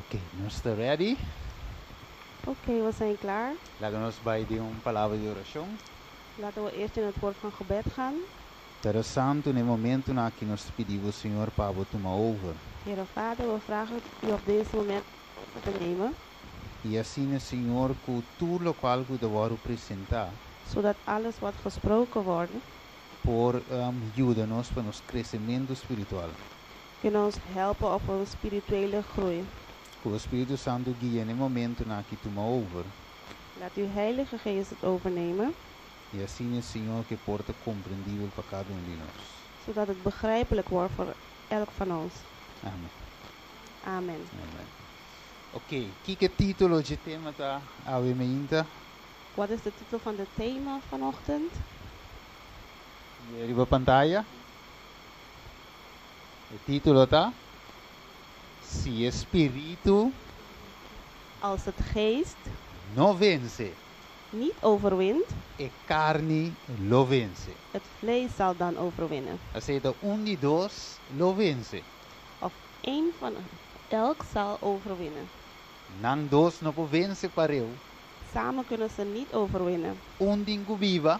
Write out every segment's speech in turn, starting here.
Ok, nos ta ready. Oké, we zijn klaar. Laga nos bai den un palabra di orashon. Laten we eerst in het woord van gebed gaan. Tata Santu, na e momentunan aki nos ta pidi bo, Señor, pa bo tuma over. Heere Vader, we vragen U op deze moment over te nemen. I asina, Señor, ku tur lokual ku ta wòrdu presentá. Zodat alles wat gesproken wordt. Por yuda nos pa nos kresementu spiritual. Kunnen ons helpen op ons spirituele groei. Ku bo Spiritu Santu guia na e momentunan aki tuma over. Laat uw Heilige Geest het overnemen. I asina, Señor, ku e por ta komprendibel pa kada un di nos. Zodat het begrijpelijk wordt voor elk van ons. Amen. Amen. Amen. Oké, kiko e título dje tema ta awe meinta? Wat is de titel van de thema vanochtend? Riba pantaya. E título ta, Si e spiritu. Als het geest. No vense. Niet overwint. E karni lo vense. Het vlees zal dan overwinnen. Asina ta un di dos lo vense. Of een van elk zal overwinnen. Nan dos no por vense pareu. Samen kunnen ze niet overwinnen. Un tin ku biba.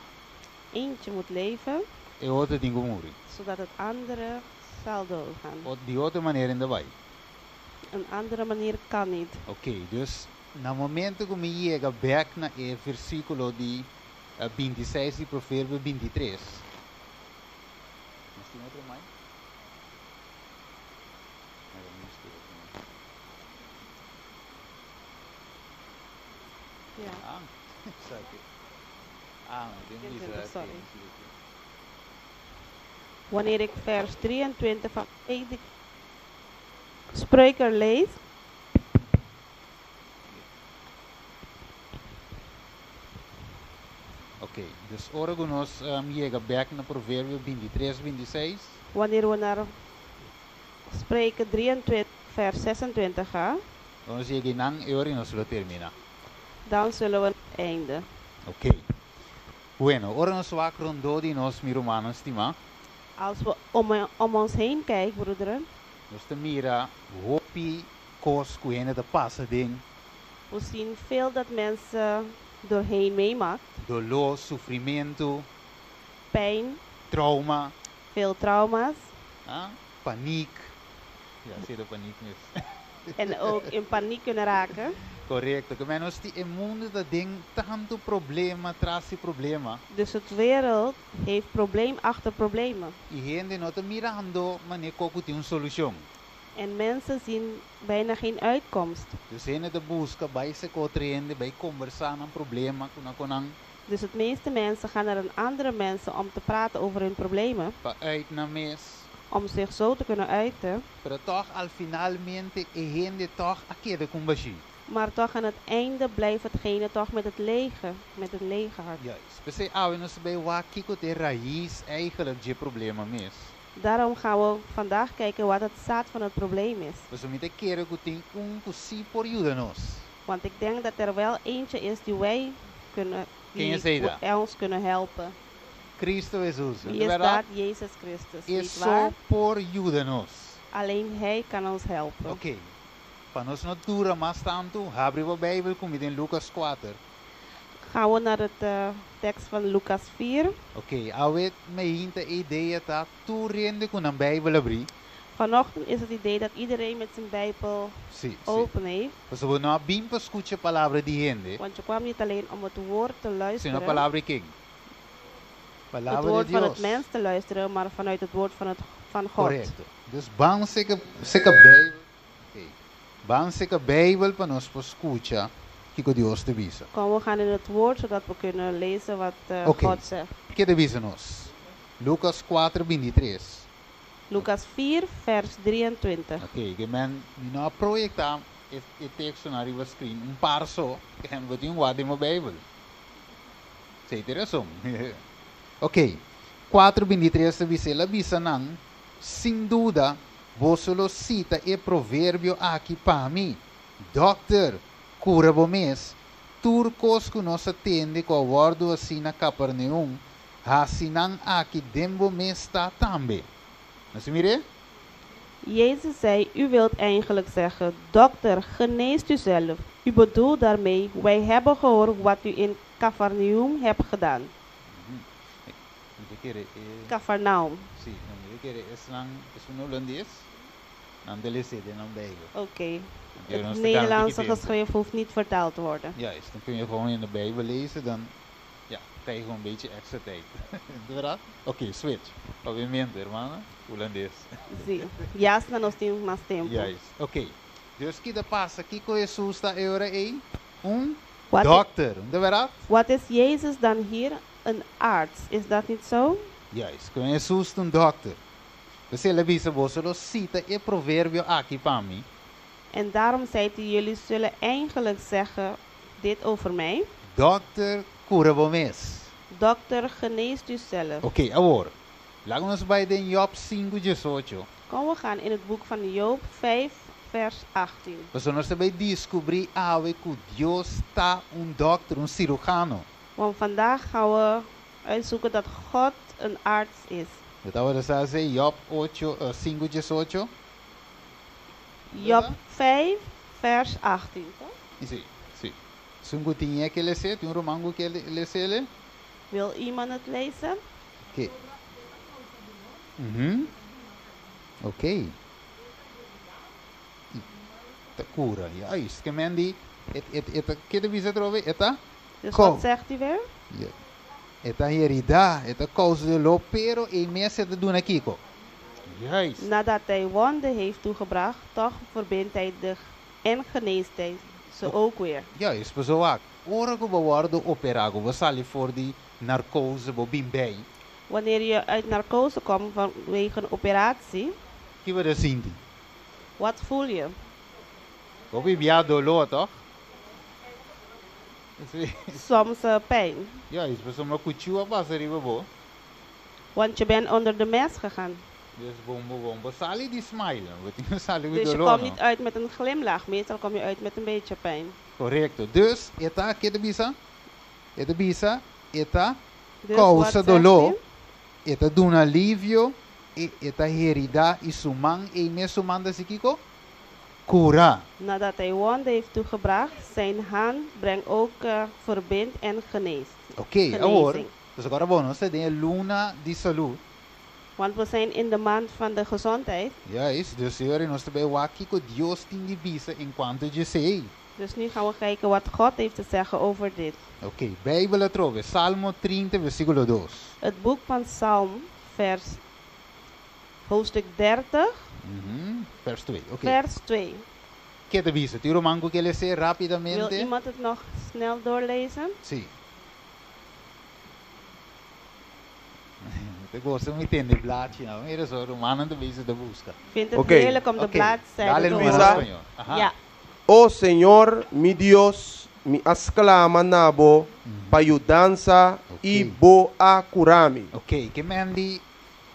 Eentje moet leven. E otro tin ku muri. Zodat het andere zal doodgaan. Ot di otro manera en ta bai. Een andere manier kan niet. Oké, dus na momento ku mi yega bek na e versíkulo di 26 di Proverbio 23. Nos tin otro mic? Laga mi spera promé. Ja. Ah, esaki. Ah, mi tin bisa. Sorry. Wanneer ik vers 23 van Prediker Spreuken lees. Oké, dus ora ku nos yega bek na Proverbio 23, 26. Wanneer we naar Spreuken 23 vers 26 gaan. Ora nos yega einan, e ora nos lo terminá. Dan zullen we het einde. Oké. Bueno, ora nos wak rondó di nos, mi rumannan stimá. Als we om om ons heen kijken, broederen. Nos ta mira hopi kos ku hende ta pasa den. We zien veel dat mensen doorheen meemaakt. Doló, sufrimentu. Pijn. Trauma. Veel trauma's. Ah, paniek. Ja, si ta paniek mes. En ook in paniek kunnen raken. Korekto. Ke men nos tin e mundu ta den tantu problema tras di problema. Dus het wereld heeft probleem achter problemen. I hende no ta mirando manera ku ku tin un solushon. En mensen zien bijna geen uitkomst. Dus hende ta buska bai seka otro hende bai kombersá nan problema ku nan ku nan. Dus het meeste mensen gaan naar een andere mensen om te praten over hun problemen. Pa uit nan mes. Om zich zo te kunnen uiten. Pero tòg al finalmente e hende tòg a keda ku un bashí. Maar toch aan het einde blijft hetgene toch met het lege, met het lege hart. Juist. P'esei awe nos ta bai wak kiko ta e rais eigenlijk dje problema mes. Daarom gaan we vandaag kijken wat het zaad van het probleem is. Pasobra mi ta kere ku tin un ku sí por yuda nos. Want ik denk dat er wel eentje is die wij kunnen, Ken die esei ta? ons kunnen helpen. Cristo Hesus, no Wie ta is bèrdat? dat? Jezus Christus, E niet so waar? por yuda nos. Alleen Hij kan ons helpen. Oké, pa nos no dura mas tantu, habri bo Bijbel ku mi den Lukas kuater. Gaan we naar het tekst van Lucas 4. Oké, awe meinta e idea ta tur hende ku nan Bijbel abrí. Vanochtend is het idee dat iedereen met zijn Bijbel Sí, sí. open heeft. Pasobra bo no a bin pa skucha palabra di hende. Want je kwam niet alleen om het woord te Sino luisteren. palabra di ken? Het Palabra di woord van het Dios. mens te luisteren, maar vanuit het woord van het van God. Korekto. Dus ban seka seka Bijbel. Oké. Ban seka Bijbel pa nos por skucha kiko Dios ta bisa. Kom, we gaan in het woord zodat we kunnen lezen wat Oké. God zegt. Ke ta bisa nos? Lucas kuater bintitres. Lucas 4 vers 23. Oké, ke men mi no a proyecta e e tekstonan riba screen un par so, ke bo tin wak den bo Bijbel. Esei ta e rason. Oké, kuater bintitres ta bisa, El a bisa nan, Sin duda, boso lo sita e proverbio aki pa mi, Dòkter, kura bo mes. Tur kos ku nos a tende ku a wòrdu hasi na Kaperneum, hasi nan aki den bo mes ta tambe. Nos a mir'é? Jezus zei, u wilt eigenlijk zeggen, dokter, geneest u zelf. U bedoelt daarmee, wij hebben gehoord wat u in Cafarnaum hebt gedaan. Mi ta kere e. Cafarnaum. Sí, no, mi ta kere esnan, esun hulandes, nan ta les'é den nan Bijbel. Oké. Anto Het nos ta gana tiki Nederlandse tempo. geschrift hoeft niet vertaald te worden. Juist, dan kun je gewoon in de Bijbel lezen, dan ja, krijg je gewoon een beetje extra tijd. Verdad? Oké, switch. Obviamente, hermana, hulandes. Sí. Ya asina nos tin mas tempo. Juist, oké. Dus ki ta pasa? Kiko Hesus ta e ora ei? Un Wat, dokter, no ta verdad? wat is Jezus dan hier? Een arts, is dat niet zo? Juist, ku Hesus ta un dokter. P'esei el a bisa, Boso lo sita e proverbio aki pa mi. En daarom zei hij, jullie zullen eigenlijk zeggen dit over mij. Dokter, kura bo mes. Dokter, geneest u zelf. Oké, awor, laga nos bai den Job sinku diesocho. Kom, we gaan in het boek van Job 5, vers 18. Pasobra nos ta bai diskubrí awe ku Dios ta un dòkter, un siruhano. Want vandaag gaan we uitzoeken dat God een arts is. Bo tabata sa esei? Job ocho, sinku diesocho. Job 5, vers 18, toch? Sí, sí. Esun ku tin e ke les'é, tin un ruman ku ke les'é? Wil iemand het lezen? Oké. Mhm. Oké. I ta kura. Juist. Ke men di, e, e, e ta, ke ta bisa atrobe? E ta? Dus Ko. wat zegt u weer? Ja. E ta heridá, e ta kousa doló, pero e mes e ta duna kiko? Juist. Nadat hij wonden heeft toegebracht, toch verbindt hij de en geneest hij ze ook weer. Juist, pasobra wak, ora ku bo wòrdu operá, ku bo sali for di narkose, bo bin bei. Wanneer je uit narcose komt vanwege een operatie. Ki bo ta sinti? Wat voel je? Bo bibia doló, tòg? Soms pijn. Juist, pasobra kuchú a pasa riba bo. Want je bent onder de mes gegaan. Dus bo bo bo sali di smile, bo tin ku sali ku Dus je doló, komt no? niet uit met een glimlach, meestal kom je uit met een beetje pijn. Korekto. Dus e ta, ke ta bisa? E ta bisa, e ta Dus wat kousa zegt doló, u? e ta duna alivio, i e ta heridá i su man, ei mes su man ta hasi kiko? Kura. Nadat hij wonden heeft toegebracht, zijn hand brengt ook verbindt en geneest. Oké, awor, Genezing. dus agora bo, nos ta den e luna di salú. Want we zijn in de maand van de gezondheid. Juist, dus e ora nos ta bai wak kiko Dios tin di bisa en kuanto dje esei. Dus nu gaan we kijken wat God heeft te zeggen over dit. Oké, Bijbel atrobe, Salmo trinta, versíkulo dos. Het boek van Psalm, vers, hoofdstuk 30, Vers twee, oké. vers 2. Ke ta bisa? Tin ruman ku ke les'é rápidamente? Wil iemand het nog snel doorlezen? Sí. Mi ta gosta mi tende blachi nan. Mira so, rumannan ta bezig ta buska. Vind het Oké. heerlijk om de Oké, bladzijde dale te ruman horen. Bisa. español. Aha. Ja. O Señor, mi Dios, mi a sklama na bo pa yudansa i bo a kura mi. Ok, ke men di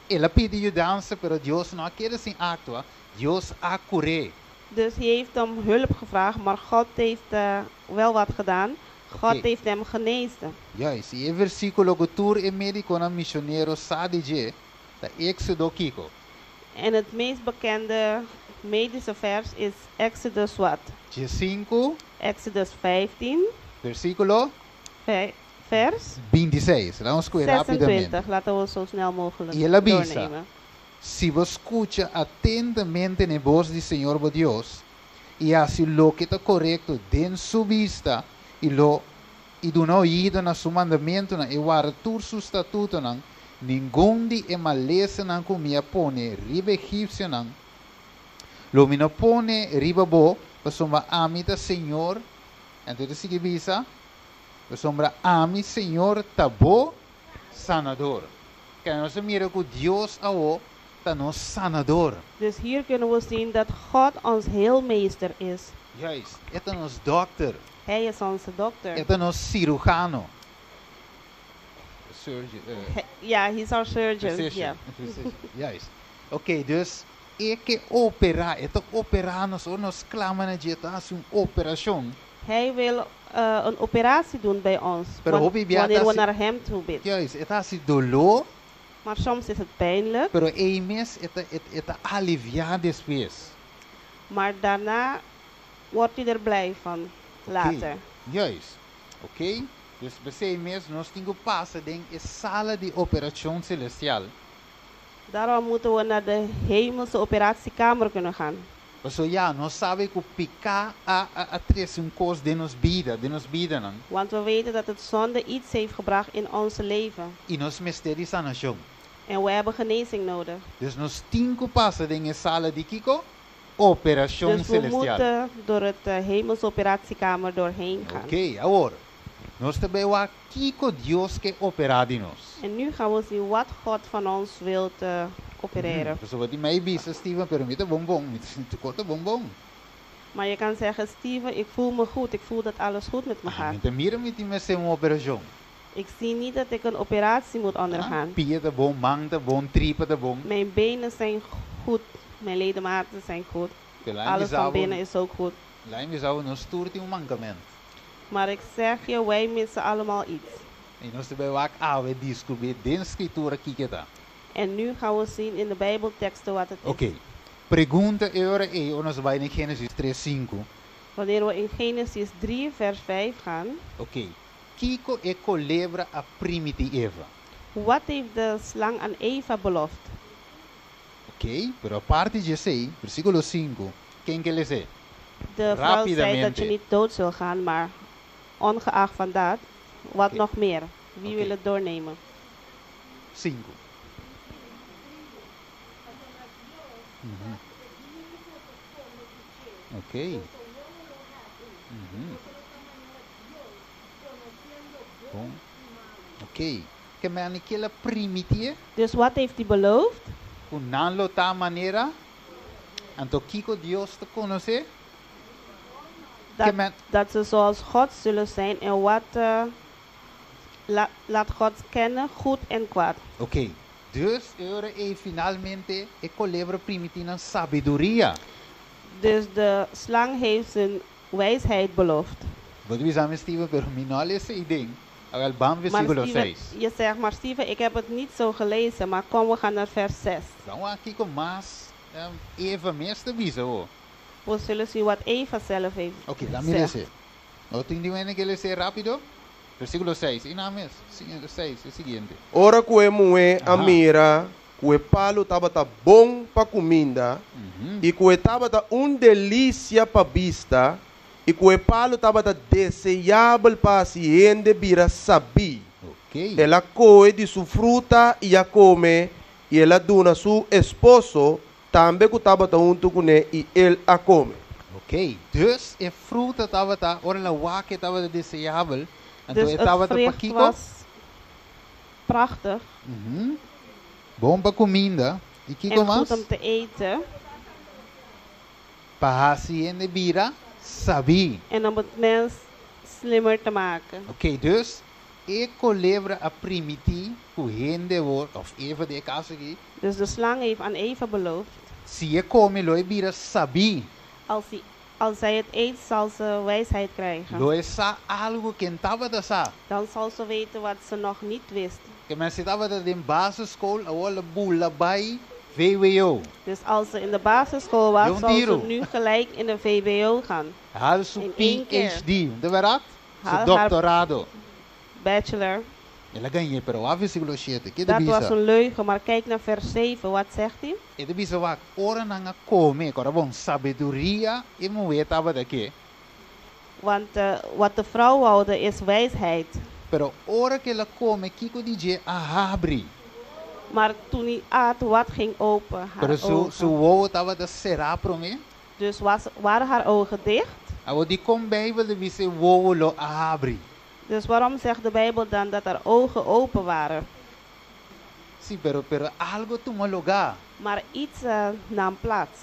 el a pidi yudansa, pero Dios no a keda sin aktua, Dios a kur'é. Dus hij heeft om hulp gevraagd, maar God heeft wel wat gedaan. God Oké. heeft hem genezen. Juist, i e versíkulo ku tur e médikonan misionero sa di dje ta Éxodo kiko? En het meest bekende medische vers is Exodus wat? Diesinku. Exodus 15. Versíkulo. Vers. Bintiseis. Laat ons koe rápidamente. 26. Laten we zo snel mogelijk I el a bisa, doornemen. Si bo skucha atentamente n'e bos di Señor bo Dios, i hasi loke ta korekto den su bista, i lo i duna oido na su mandamentunan i warda tur su statutonan, ningun di e malesanan ku mi a pone riba e egipsionan, lo mi no pone riba bo, pasobra ami ta Señor. Anto e ta sigui bisa, Pasobra ami, Señor, ta bo Sanador. Kende nos a mira ku Dios awo ta nos Sanador. Dus hier kunnen we zien dat God ons heelmeester is. Juist, e ta nos Dokter. Hij is onze dokter. E ta nos Cirujano. Surgeon. Ja, he is our surgeon. Physician. Ja. Physician. Juist. Oké, dus e ke operá, e ta operá nos, ora nos klama na dje, e ta hasi un operashon. Hij wil een operatie doen bij ons. Pero hopi bia Wanneer ta we hasi naar hem toe bidden. Juist, e ta hasi doló. Maar soms is het pijnlijk. Pero ei mes e ta e ta aliviá despues. Maar daarna wordt u er blij van later. Oké, juist. Oké, dus p'esei mes nos tin ku pasa den e sala di operashon selestial. Daarom moeten we naar de hemelse operatiekamer kunnen gaan. Pasobra ya nos sabi ku piká a a trese un kos den nos bida, den nos bidanan. Want we weten dat het zonde iets heeft gebracht in onze leven. I nos mester di sanashon. En we hebben genezing nodig. Dus nos tin ku pasa den e sala di kiko? Operashon Dus we selestial. moeten door het hemelse operatiekamer doorheen gaan. Oké, awor nos ta bai wak kiko Dios ke operá di nos. En nu gaan we zien wat God van ons wilt opereren. Pasobra tin mai bisa, Steven, pero mi ta bon bon, mi ta sinti ku ta bon bon. Maar je kan zeggen, Steven, ik voel me goed, ik voel dat alles goed met me Ah, gaat. mi ta mira mi tin mester un operashon. Ik zie niet dat ik een operatie moet ondergaan. Pia ta bon, man ta bon, tripa ta bon. Mijn benen zijn goed, mijn ledematen zijn goed. Pero laat mi Alles van bisa bo, binnen is ook goed. laat mi bisa bo, nos tur tin un mankament. Maar ik zeg je, wij missen allemaal iets. I nos ta bai wak awe diskubrí den Skritura kiko ta. En nu gaan we zien in de Bijbelteksten wat het is. Oké, pregunta e ora ei ora nos bai den Génesis tres sinku. Wanneer we in Genesis 3 vers 5 gaan. Oké, kiko e kolebra a primiti Eva? Wat heeft de slang aan Eva beloofd? Oké, pero aparte di esei, versíkulo sinku, ken ke les'é? De vrouw zei dat je Rápidamente. niet dood zult gaan, maar ongeacht van dat, wat Oké. nog meer? Wie Oké. wil het doornemen? Sinku. Oké. Bon. Oké. Ke men kila primitié? Dus wat heeft hij beloofd? Ku nan lo ta manera, anto kiko Dios ta konosé? Dat, Ke men dat ze zoals God zullen zijn en wat eh, la- laat God kennen, goed en kwaad. Oké. Dus e ora ei finalmente e kolebra primiti nan sabiduria. Dus de slang heeft zijn wijsheid beloofd. Bo ta bisa mi Steven, pero mi no a lesa ei den. Awel ban Maar versíkulo Steven, seis. je zegt, maar Steven, ik heb het niet zo gelezen, maar kom, we gaan naar vers 6. Ban wak kiko mas Eva mes ta bisa ho. We zullen zien wat Eva zelf heeft Oké, laat mi gezegd. lesa. No tin di wene ke lesa rápido? Versíkulo seis. I nan mes, seis, e siguiente. Ora ku e muhé a Aha. mira ku e palu tabata bon pa kuminda i ku e tabata un delisia pa bista i ku e palu tabata deseabel pa hasi hende bira sabí, Oké. el a kohe di su fruta i a kome, i el a duna su esposo tambe ku tabata huntu kuné i el a kome. Oké, dus e fruta tabata, ora el a wak e tabata deseabel, anto Dus e het tabata vrucht pakiko? was prachtig Bon pa kuminda. I kiko en mas? goed om te eten Pa hasi hende bira sabí. en om het mens slimmer te maken. Oké, dus e kolebra a primití ku hende wor, of Eva den e kaso aki. Dus de slang heeft aan Eva beloofd, Si e kome lo e bira sabí. als, hij, als zij het eet, zal ze wijsheid krijgen. Lo e sa algu ku e n' tabata sa. Dan zal ze weten wat ze nog niet wist. Ke men si e tabata den basisschool, awor el a bula bai VWO. Dus als ze in de basisschool was, Jong zal ze Tiro. nu gelijk in de VBO gaan. Haal su In één keer. PhD, de verdad? Su Haal haar doctorado. bachelor. El a gañ'é, pero wak versículo shete. Ke ta Dat was bisa? een leugen, maar kijk naar vers 7. Wat zegt hij? E ta bisa wak, ora nan a kome, kora bon, sabiduria e muhé tabata ke. Want eh, wat de vrouw woude is wijsheid. Pero ora ku el a kome, kiko di dje a habri. Maar toen hij at, wat ging open? Haar Pero su, ogen. su wowo tabata será promé. Dus was, waren haar ogen dicht? Awor dikon Beibel ta bisa e wowo lo a habri? Dus waarom zegt de Bijbel dan dat haar ogen open waren? Sí, pero, pero algo tuma lugá. Maar iets eh, nam plaats.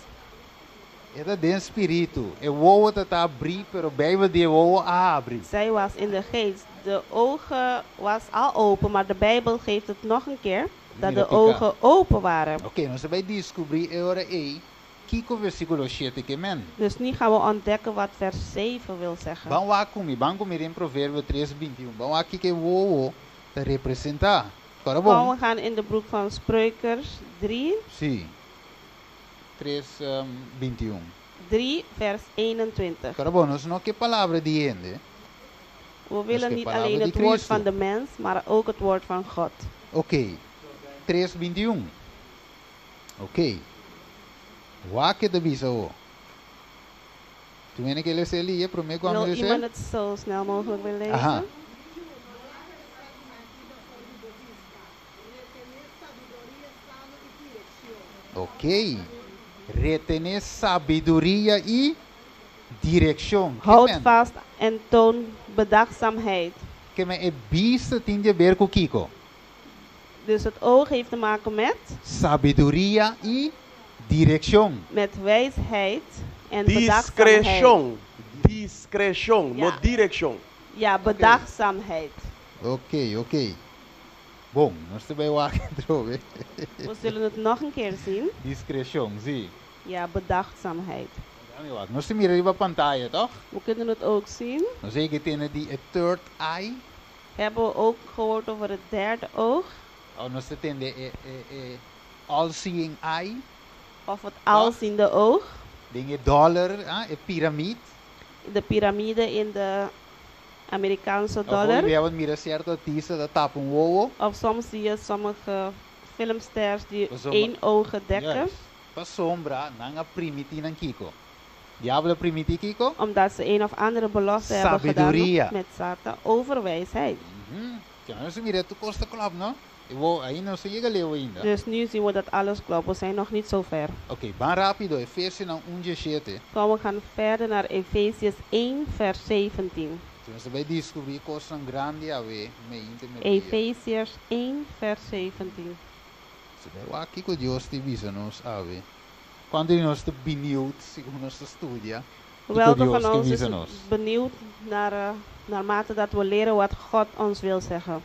E ta den spiritu. E wowo tabata habrí, pero Beibel di e wowo a habri. Zij was in de geest. De ogen was al open, maar de Bijbel geeft het nog een keer dat Mira de piká. ogen open waren. Oké, nos ta bai deskubrí e ora ei kiko versíkulo shete ke men. Dus nu gaan we ontdekken wat vers 7 wil zeggen. Ban wak ku mi, ban ku mi den Proverbio tres, 21. Ban wak kiko e wowo ta representá. Kòrda Kom, bon. we gaan in de boek van Spreukers 3, Sí. 3, 21. 3 vers 21. Kòrda bon, nos no ke palabra di hende. We willen ke niet palabra alleen di het woord Cristo. van de mens, maar ook het woord van God. Ok. 3, 21. Ok. Wak e ta bisa awo. Tur hende ke lesa e promé ku Wil ami iemand lesa? het zo snel mogelijk willen lezen? Aha. Ok. Retené sabiduria i direkshon. Ke Houd men? vast en toon bedachtzaamheid. Ke men e bista tin di haber ku kiko? Dus het oog heeft te maken met? Sabiduria i direkshon. Met wijsheid en bedachtzaamheid. Diskreshon. Diskreshon, Ja. no direkshon. Ja, bedachtzaamheid. Ok, ok. Bon, nos ta bai wak atrobe. We zullen het nog een keer zien. Diskreshon, sí. Ja, bedachtzaamheid. Nos ta mira riba pantaya, toch? We kunnen het ook zien. Nos a tende di e third eye. Hebben we ook gehoord over het derde oog? Of nos a tende e all-seeing eye. Of het alziende oog. Den e dollar, ah, e piramide. De piramide in de Amerikaanse Of dollar. we hebben mira sierto artista ta tapa un wowo. Of soms zie je sommige filmsters die Pasobra- één oog dekken. Juist. Pasobra, nan a primintí nan kiko. Diabel a primintí kiko? Omdat ze een of andere belofte hebben Sabiduria. gedaan met Satan over wijsheid. Ja, nos mira tur kos ta klòp, no? Bo, ainda no a yega leu ainda. Dus nu zien we dat alles klopt. We zijn nog niet zo ver. Ok, ban rápido, Efesionan 1:17. Kom, we gaan verder naar Efesiërs 1, vers 17. Nos ta bai deskubrí kosnan grandi awe, mente me. Efesiërs 1, vers 17. Bo ta bai wak kiko Dios ta bisa nos awe. Kuantu di nos ta benieuwd, segun nos ta studia. Welke Dios van ke ons is bisa nos. benieuwd naarmate dat we leren wat God ons wil zeggen?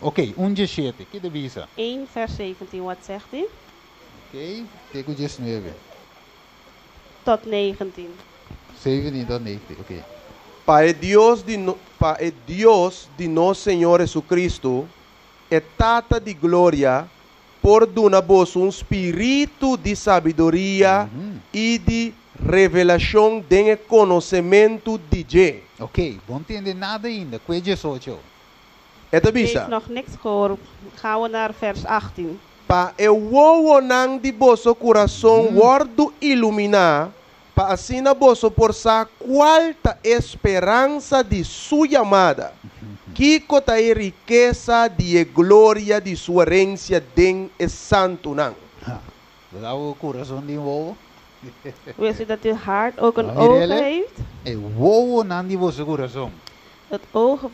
Ok, 1:17, kiko e ta bisa? 1 vers 17, wat zegt hij? Ok, te ku 19. Tot 19. 17 tot 19, ok. Pa e Dios di no, pa e Dios di nos Señor Jesucristo, e Tata di gloria, por duna boso un spiritu di sabiduria i di revelashon den konosementu di dje. Ok, bo n' tende nada ainda, kue 18. E ta Ik bisa. heb nog niks gehoord. Gaan we naar vers 18. Pa e wowonan di boso kurason wòrdu iluminá, pa asina boso por sa kual ta e speransa di su yamada. Kiko ta e rikesa di e gloria di su herensia den e santunan. Bo sa kurason tin wowo? Wist u dat uw hart ook een Nou, oog Mirelle? heeft? E wowonan di boso kurason. Het ogen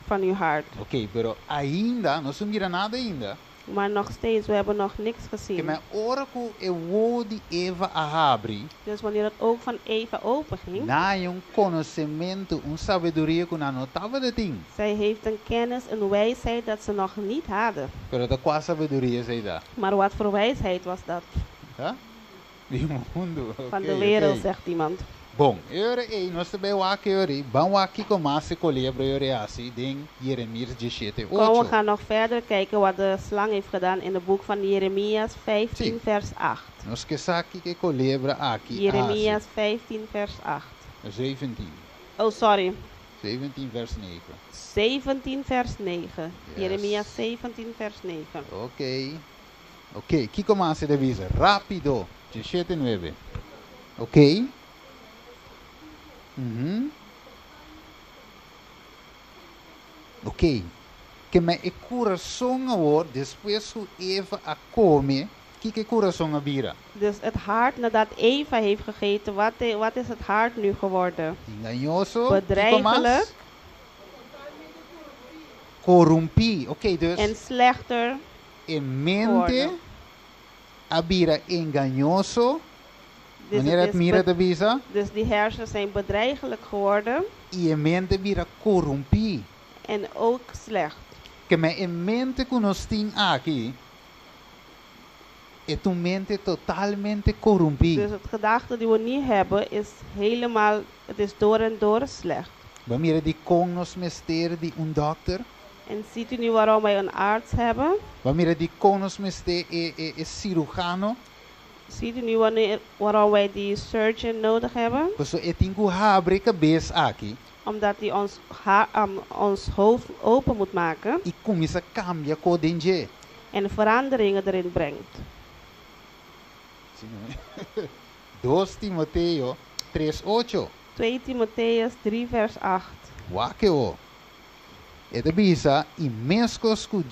van uw hart. Ok, pero ainda, nos no a mira nada ainda. Maar nog steeds, we hebben nog niks gezien. Ke men ora ku e wowo di Eva a habri, Dus wanneer het oog van Eva open ging, nan a haña un konosementu, un sabiduria ku nan no tabatin. zij heeft een kennis, een wijsheid dat ze nog niet hadden. Pero ta kua sabiduria esei ta? Maar wat voor wijsheid was dat? Ha? Di mundu. Van Ok, de wereld, ok. zegt iemand. Bon, ora ei, nos ta bai wak ora, ban wak kiko mas e kolebra ora a hasi den Jeremias 17, Kom, we 8. gaan nog verder kijken wat de slang heeft gedaan in het boek van Jeremias 15, Sí. vers 8. Nos ke sa kiko e kolebra aki a hasi. Jeremias 15, vers 8. 17. Oh, sorry. 17 vers 9. 17, vers 9. Yes. Jeremias 17, vers 9. Ok. Ok, kiko mas e ta bisa? Rápido. 17, 9. Ok. Ok. Ke men e kurason awor, despues ku Eva a kome, kiko e kurason a bira? Dus het hart, nadat Eva heeft gegeten, wat is het hart nu geworden? Engañoso. Bedreigelijk. Korumpí. Ok, dus En slechter e mente geworden. a bira engañoso. Dus Wanneer het het is mira ta bisa. Dus die hersenen zijn bedreigelijk geworden. I e mente a bira korumpí. En ook slecht. Ke men e mente ku nos tin aki, e ta un mente totalmente korumpí. Dus het gedachte die we nu hebben is helemaal, het is door en door slecht. Bo a mira di kon nos mester di un dòkter. En ziet u nu waarom wij een arts hebben? Bo a mira dikon nos mester e, e, e sirujano? Ziet u nu waarom wij die surgeon nodig hebben? Paso e tin ku habri e kabes aki. Omdat hij ons hoofd open moet maken. I kuminsá kambia kos den dje. En veranderingen erin brengt. 2 Timoteo 3, 8. 2 Timotheus 3 vers 8. Wak e. E ta bisa i meskos ku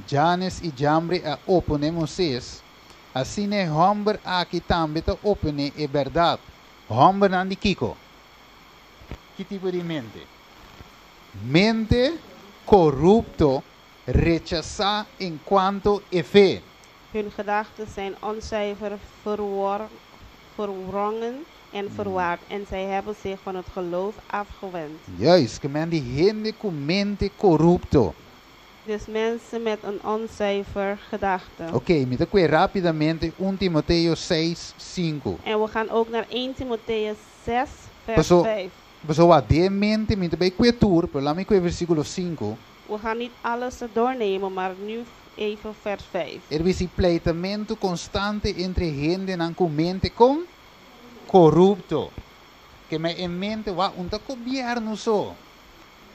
Janes i Jambre a oponé Moises, asina e hòmber aki tambe ta oponé e bèrdat. Hòmbernan di kiko? Ki tipo di mente? Mente korupto, rechasá en kuanto e fe. Hun gedachten zijn onzuiver, verwrongen en verward en zij hebben zich van het geloof afgewend. Juist, ke men di hende ku mente korupto. Dus mensen met een onzuiver gedachte. Ok, mi ta kue rápidamente 1 Timoteo 6, 5. En we gaan ook naar 1 Timotheus 6, vers Paso, 5. paso wak, den mente mi ta bai kue tur, pero laga mi kue versíkulo 5. We gaan niet alles doornemen, maar nu even vers 5. E ta bisa pleitamentu konstante entre hendenan ku mente kon korupto. Ke men e mente wak un ta gobièrnu so.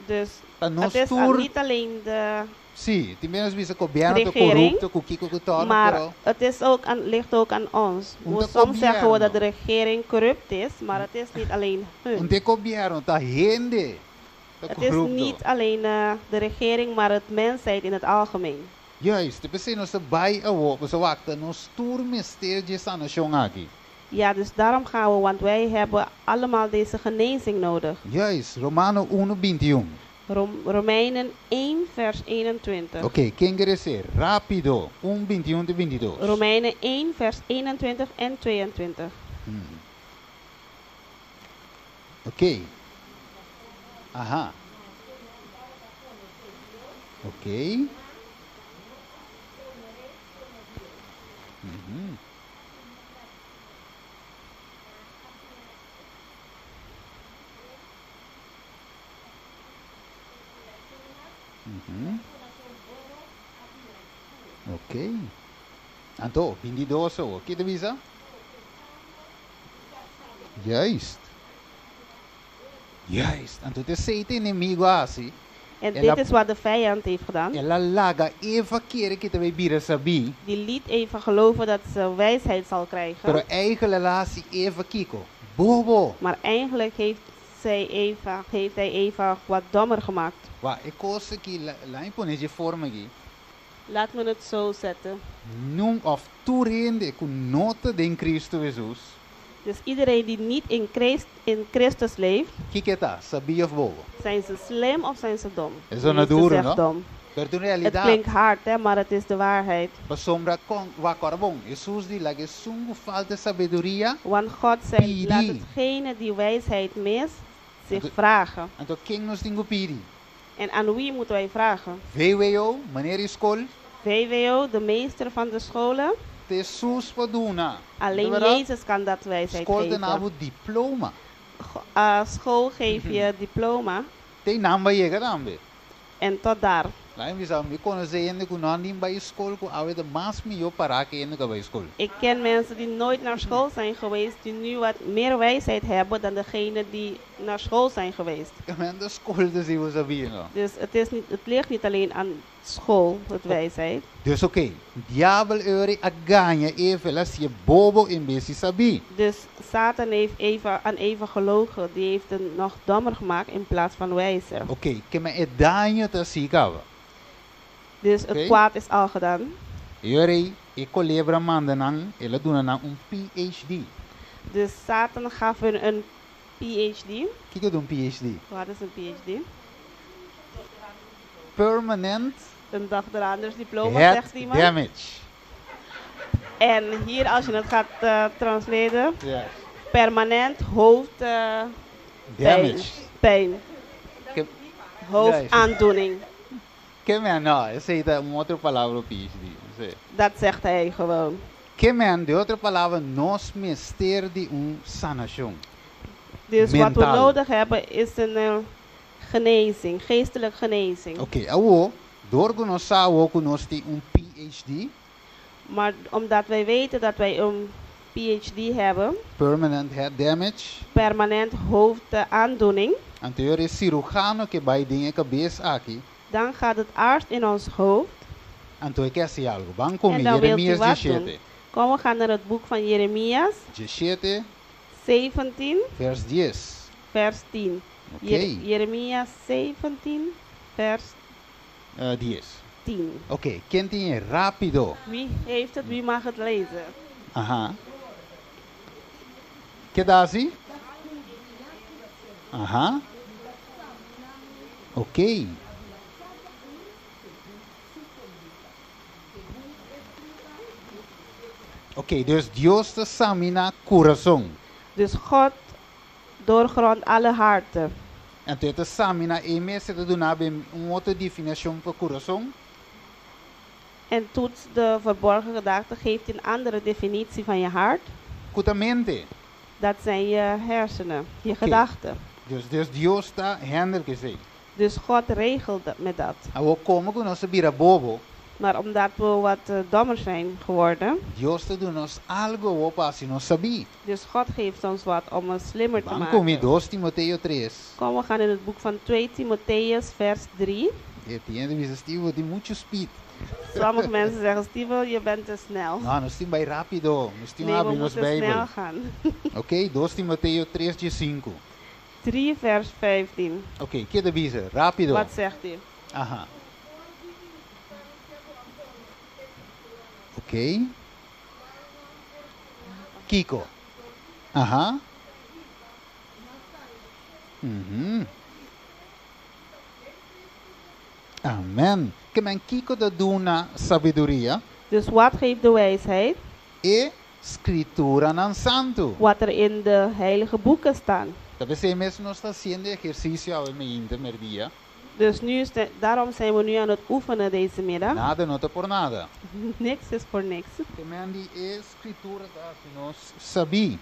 Dus Pa het nos is tur niet alleen de Sí, tin bes bisa gobièrnu ta regering, korupto ku kiko ku tòrnu, maar pero het ligt ook aan ons. Un We ta soms zeggen we dat de gobièrnu. regering corrupt is, maar het is niet alleen hun. Un ta gobièrnu, ta hende ta Het is korupto. niet alleen de regering, maar het mensheid in het algemeen. Juist, p'esei nos ta bai awor, pasobra wak ta nos tur mester di e sanashon aki. Ja, dus daarom gaan we, want wij hebben allemaal deze genezing nodig. Juist, Romano 1, 21. Romeinen 1, vers 21. Ok, ken ke lesa? Rápido, 1, 21 te 22. Romeinen 1, vers 21 en 22. Ok. Aha. Ok. Ok. Anto, 22 o. Kiko ta bisa? Juist. Juist. Anto, esei ta enemigu asina. En El dit a is wat de vijand heeft gedaan. El a laga Eva kere ku e ta bai bira sabí. Die liet Eva geloven dat ze wijsheid zal krijgen. Pero eigenlijk el a hasi Eva kiko. Bobo. Maar eigenlijk heeft hij Eva wat dommer gemaakt. Wak, e kos aki, laga mi pone di forma aki. Laat me het zo zetten. Nun òf tur hende ku no ta den Kristu Hesus. Dus iedereen die niet in Christus leeft, Kiko e ta, sabí òf bobo? Zijn ze slim of zijn ze dom? Esei ta De meeste duru, zegt no? dom. Pero in Het realidat, klinkt hard, hè, maar het is de waarheid. Pasobra kon wak ora bon. Hesus di laga esun ku falta sabiduria. Want God zei, Pidi. laat hetgene die wijsheid mist, zich vragen. Anto ken nos tin ku pidi? En aan wie moeten wij vragen? VWO, meneer skol. VWO, de meester van de scholen. Hesus por duna. Alleen Verdad? Jezus kan dat wijsheid Skol geven. ta duna bo diploma. School geeft je diploma. Te einan bo a yega tambe. En tot daar. Laga mi bisa, mi konosé hende ku no a ni bai skol ku awe ta mas mihó pará ku hende ku a bai skol. Ik ken mensen die nooit naar school zijn geweest, die nu wat meer wijsheid hebben dan degene die naar school zijn geweest. Men ta skol ta hasi bo sabí, no? Dus het, is niet, het ligt niet alleen aan school, het wijsheid. Dus oké, diabel eri a gaña Eva, el a hasié bobo en bes di sabí. Dus Satan heeft aan Eva gelogen, die heeft hem nog dommer gemaakt in plaats van wijzer. Oké, ke men e daño ta hasí kaba. Dus het kwaad is al gedaan. Eri, e kolebra a manda nan, el a duna nan un PhD. Dus Satan gaf hun een PhD. Kiko ta un PhD? Wat is een PhD? Permanent Een doctorandusdiploma, head zegt iemand. damage. En hier, als je het gaat transleren, permanent hoofd, Damage. pijn. Hoofdaandoening. Ke men, no, esei ta un otro palabra PhD. Si. Dat zegt hij gewoon. Ke men, den otro palabra, nos mester di un sanashon. Dus wat we Mental. nodig hebben is een Genezing, geestelijk genezing. Ok, awor, dor ku nos sa awor ku nos tin un PhD. Maar omdat wij weten dat wij een PhD hebben. Permanent head damage. Permanent hoofdaandoening. Anto e sirujano ke bai den e kabes aki. Dan gaat het arts in ons hoofd. Anto e ke hasi algu. Ban ku mi, En dan wilt u Jeremias wat 17. doen. Kom, we gaan naar het boek van Jeremias. 17. 17. Vers 10. Vers 10. Ok. Jeremias 17, vers 10. 10. Ok, ken tin e? Rápido. Wie heeft het? Wie mag het lezen? Aha. Keda así? Aha. Ok. Ok, dus Dios ta samina kurason. Dus God doorgrondt alle harten. Anto e ta samina e mes, e ta duna un otro definishon pa kurason. En toets de verborgen gedachten, geeft een andere definitie van je hart. Ku ta mente. Dat zijn je hersenen, je Oké. gedachten. Dus, dus Dios ta handle ku esei. Dus God regelt dat met dat. Awor komo ku nos a bira bobo. Maar omdat we wat dommer zijn geworden. Dios ta duna nos algu awor pa hasi nos sabí. Dus God geeft ons wat om ons slimmer te Ban maken. ku mi 2 Timoteo 3. Kom, we gaan in het boek van 2 Timotheus, vers 3. E tin hende bisa, Steve, tin muchu speed. Sommige mensen zeggen, Steven, je bent te snel. No, nos tin bai rápido. Nos tin Nee, we habri nos moeten Bijbel. snel gaan. Ok, 2 Timoteo 3, 5. 3, vers 15. Ok, keda bisa? Rápido. Wat zegt u? Aha. Ok. Kiko. Aha. Amen. Ke men kiko ta duna sabiduria? Dus wat geeft de wijsheid? E skrituranan santu. Wat er in de heilige boeken staan. Ta p'esei mes nos ta hasiendo ehersisio awe mainta merdia. Dus nu is de, daarom zijn we nu aan het oefenen deze middag. Nada no ta por nada. Niks is voor niks. Ke men di e skritura ta hasi nos sabí.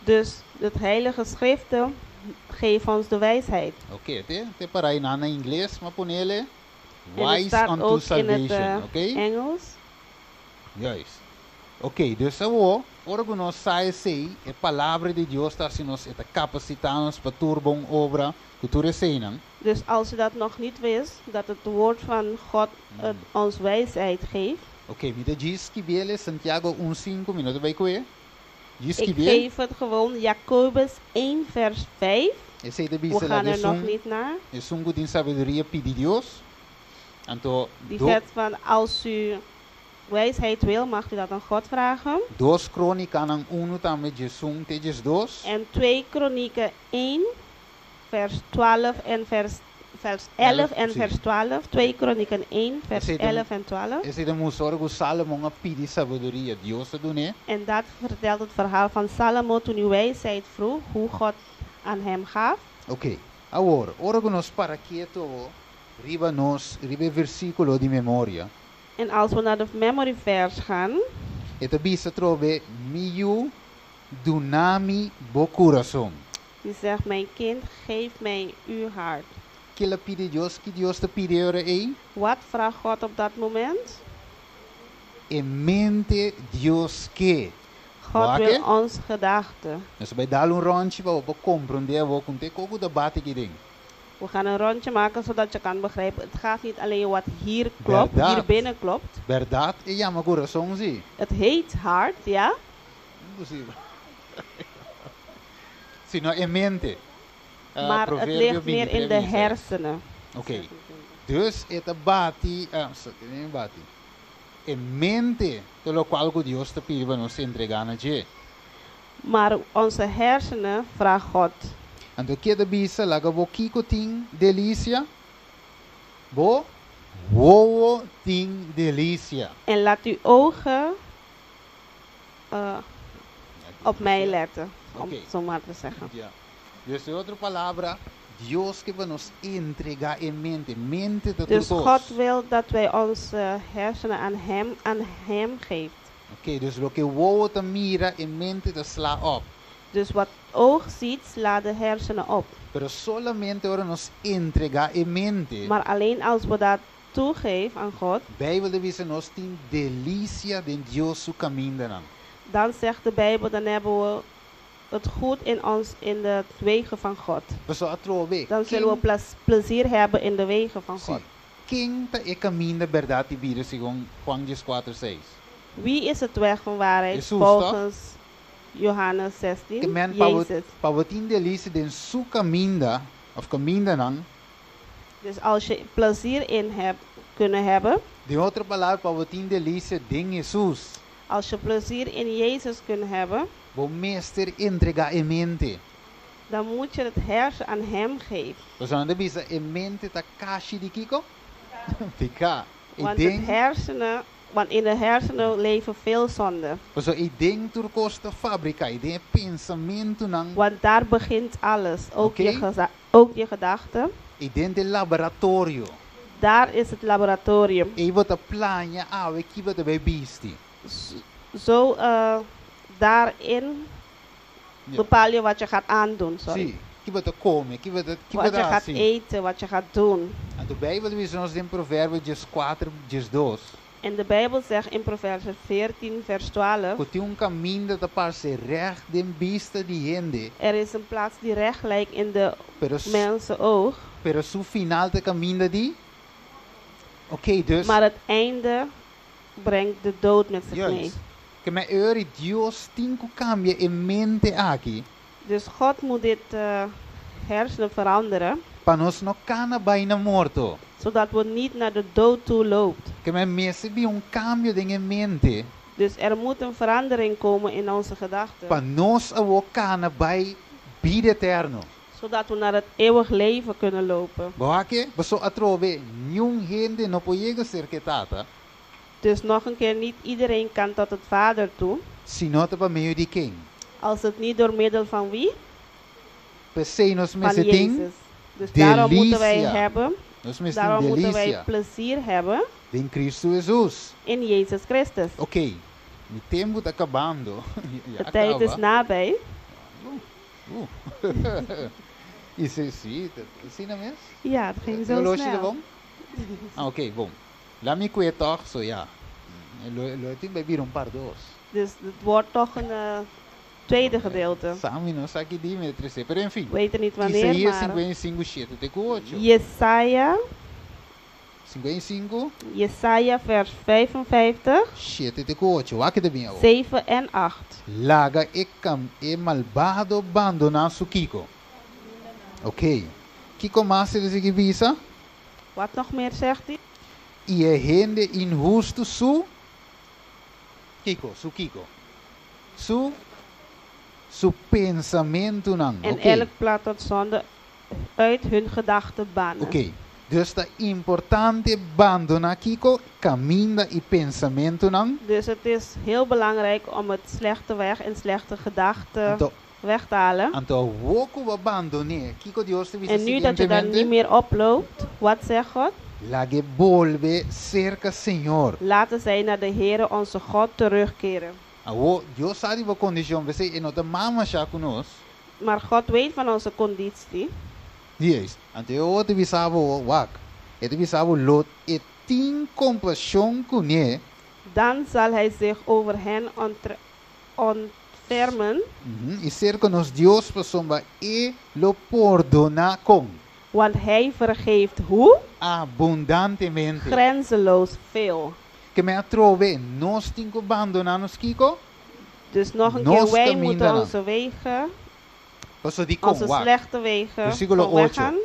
Dus het heilige schriften geven ons de wijsheid. Oké, te, te para aí na ingles, maar ponele En het wise staat unto ook in het salvation, oké? Engels. Juist. Oké, dus awor, ora ku nos sa esei, e palabra di Dios ta hasi nos, e ta kapasitá nos pa tur bon obra, ku tur eseinan. Dus als u dat nog niet wist, dat het woord van God het ons wijsheid geeft. Oké, mi ta djis skibiele Santiago 1 5, mi no ta bai ku e. Djis Ik skibiele. geef het gewoon Jacobus 1 vers 5. Esei ta We bisa gaan laga er nog esun, niet naar. esun ku tin sabiduria pidi Dios. Anto Die do, zegt van als u wijsheid wil, mag u dat aan God vragen. 2 Krónikanan 1 tambe 11 te 12. En 2 Kronieken 1 vers 12 en vers, vers 11 en sí. vers 12. 2 Kronieken 1 vers Esei ta 11 en 12. Esei ta mustra ora ku Salomon a pidi sabiduria, Dios a dun'é. En dat vertelt het verhaal van Salomo toen hij wijsheid vroeg, hoe God aan hem gaf. Oké, awor, ora ku nos para ketu awor, riba nos, riba e versíkulo di memoria. En als we naar de memory vers gaan. E ta bisa atrobe, Mi yu, duna mi bo kurason. Die zegt, mijn kind, geef mij uw hart. Ke el a pidi Dios, ki Dios ta pidi e ora ei? Wat vraagt God op dat moment? E mente Dios ke. God Wak wil e? ons gedachten. Nos ta bai dal un ròntji pa bo komprondé awor ku te koko ta bati aki den. We gaan een rondje maken zodat je kan begrijpen. Het gaat niet alleen wat hier klopt, hier Bèrdat. binnen klopt. Bèrdat, e yama kurason si. Het heet hart, ja. Imposibel. Sino e mente. Maar het Proverbio ligt meer in de 23, 26. hersenen. Oké. Dus e ta bati, so, e bati. E mente, ta lokual ku Dios ta pidi pa nos entregá na dje. Maar onze hersenen vraagt God. Anto keda bisa laga bo kiko tin delisia? Bo wowo tin delisia. En laat uw ogen op mij letten, om Oké. het zo maar te zeggen. Ja. Dus den otro palabra, Dios ke pa nos entregá e mente, mente ta Dus tur kos. God wil dat wij onze hersenen aan hem geeft. Oké, dus loke wowo ta mira e mente ta sla op. Dus wat oog ziet, slaat de hersenen op. Pero solamente ora nos entregá e mente. Maar alleen als we dat toegeven aan God, Beibel ta bisa nos tin delisia den Dios su kamindanan. Dan zegt de Bijbel, dan hebben we het goed in ons in de wegen van God. Paso atrobe. Dan zullen we plezier hebben in de wegen van Si. God. Ken ta e kaminda, bèrdat i bida segun Juan 14:6? Wie is het weg van waarheid Jesús, volgens Johannes 16? Ke men Jezus. pa bo tin delisia den su kaminda òf kamindanan. Dus als je plezier in hebt kunnen hebben, Den otro palabra, pa bo tin delisia den Hesus, als je plezier in Jezus kunt hebben, bo mester entregá e mente. Dan moet je het hersen aan hem geven. Pasobra nan ta bisa e mente ta kashi di kiko? Piká. E Want, het den, hersenen, want in de hersenen leven veel zonden. pasobra eiden tur kos ta fabriká, eiden e pensamentunan, Want daar begint alles, ook, Oké. ook je gedachten. Eiden ta e laboratorio. Daar is het laboratorium. Ei bo ta plania awe ki bo ta bai bisti. Zo, daarin bepaal je wat je gaat aandoen. Sorry. Si, ki bo ta kome, ki Wat je bo ta gaat hasi. Eten, wat je gaat doen. Anto Beibel ta bisa nos den Proverbio 4, 2. En de Bijbel zegt in Proverben 14, vers 12: Ku tin un kaminda ta parse règt den bista di hende, Er is een plaats die recht lijkt in de pero, mensen oog, pero su final ta kaminda di. Oké, dus. Maar het einde brengt de dood met zich mee. Juist. Ke men e ora Dios tin ku kambia e mente aki. Dus God moet dit hersenen veranderen, Pa nos no kana bai na morto. Zodat we niet naar de dood toe loopt. Ke men mester bin un kambio den e mente. Dus er moet een verandering komen in onze gedachten, Pa nos awor kana bai bida eterno. Zodat we naar het eeuwig leven kunnen lopen. Bo wak e? Paso atrobe, niun hende no por yega serka e Tata, Dus nog een keer, niet iedereen kan tot het Vader toe. Si no ta pa medio di ken. Als het niet door middel van wie? P'esei nos Van mester tin, Jezus. Dus daarom moeten wij delisia. hebben, Nos mester tin daarom moeten wij delisia plezier hebben den Kristu Hesus. In Jezus Christus. Ok, mi tempu ta kabando. De tijd is nabij. Esei si, asina mes? Ja, het ging zo Horloge snel. ta bon? Ah, ok, bon. Laga mi kue toch, so ja. Lo tin bai bira un part 2. Dus het wordt toch een tweede gedeelte. Sami no sa ki dia mi trese, pero en fin. We weten niet wanneer, Isaías maar 55, 7 te 8. Jesaja, 55, Jesaja vers 55, 7 te 8. Wak e ta bin awor. 7 en 8. Laga e kam e malbado bandoná su kiko. Ok. Kiko mas e ta sigui bisa? Wat nog meer zegt hij? I e hende inhustu su kiko, su kiko. Su pensamentunan. En Ok. elk plan tot zonde uit hun gedachten bannen. Ok. Dus ta importante bandoná kiko, kaminda i pensamentunan. Dus het is heel belangrijk om het slechte weg en slechte gedachten Anto, weg te halen. anto awor ku bo a bandon'é, kiko Dios ta bisa En nu dat je daar niet siguientemente? meer oploopt, wat zegt God? Lag'é bolbe serka Señor. Laten zij naar de Heere onze God terugkeren. Awor, Dios sa di bo kondishon, p'esei e no ta mama ku nos. Maar God weet van onze conditie. Yes. Anto e ta bisa bo wak. E ta bisa bo lo e tin kompashon kuné. Dan zal hij zich over hen ontfermen. I serka nos Dios pasobra e lo pordoná kon. Want hij vergeeft hoe? Abundantemente. Grenzeloos veel. Ke men atrobe, nos tin ku bandoná nos kiko? Dus nog een Nos keer, wij kaminda moeten nan. onze wegen, Paso di kon onze wak. slechte wegen, Versíkulo van 8. weggaan.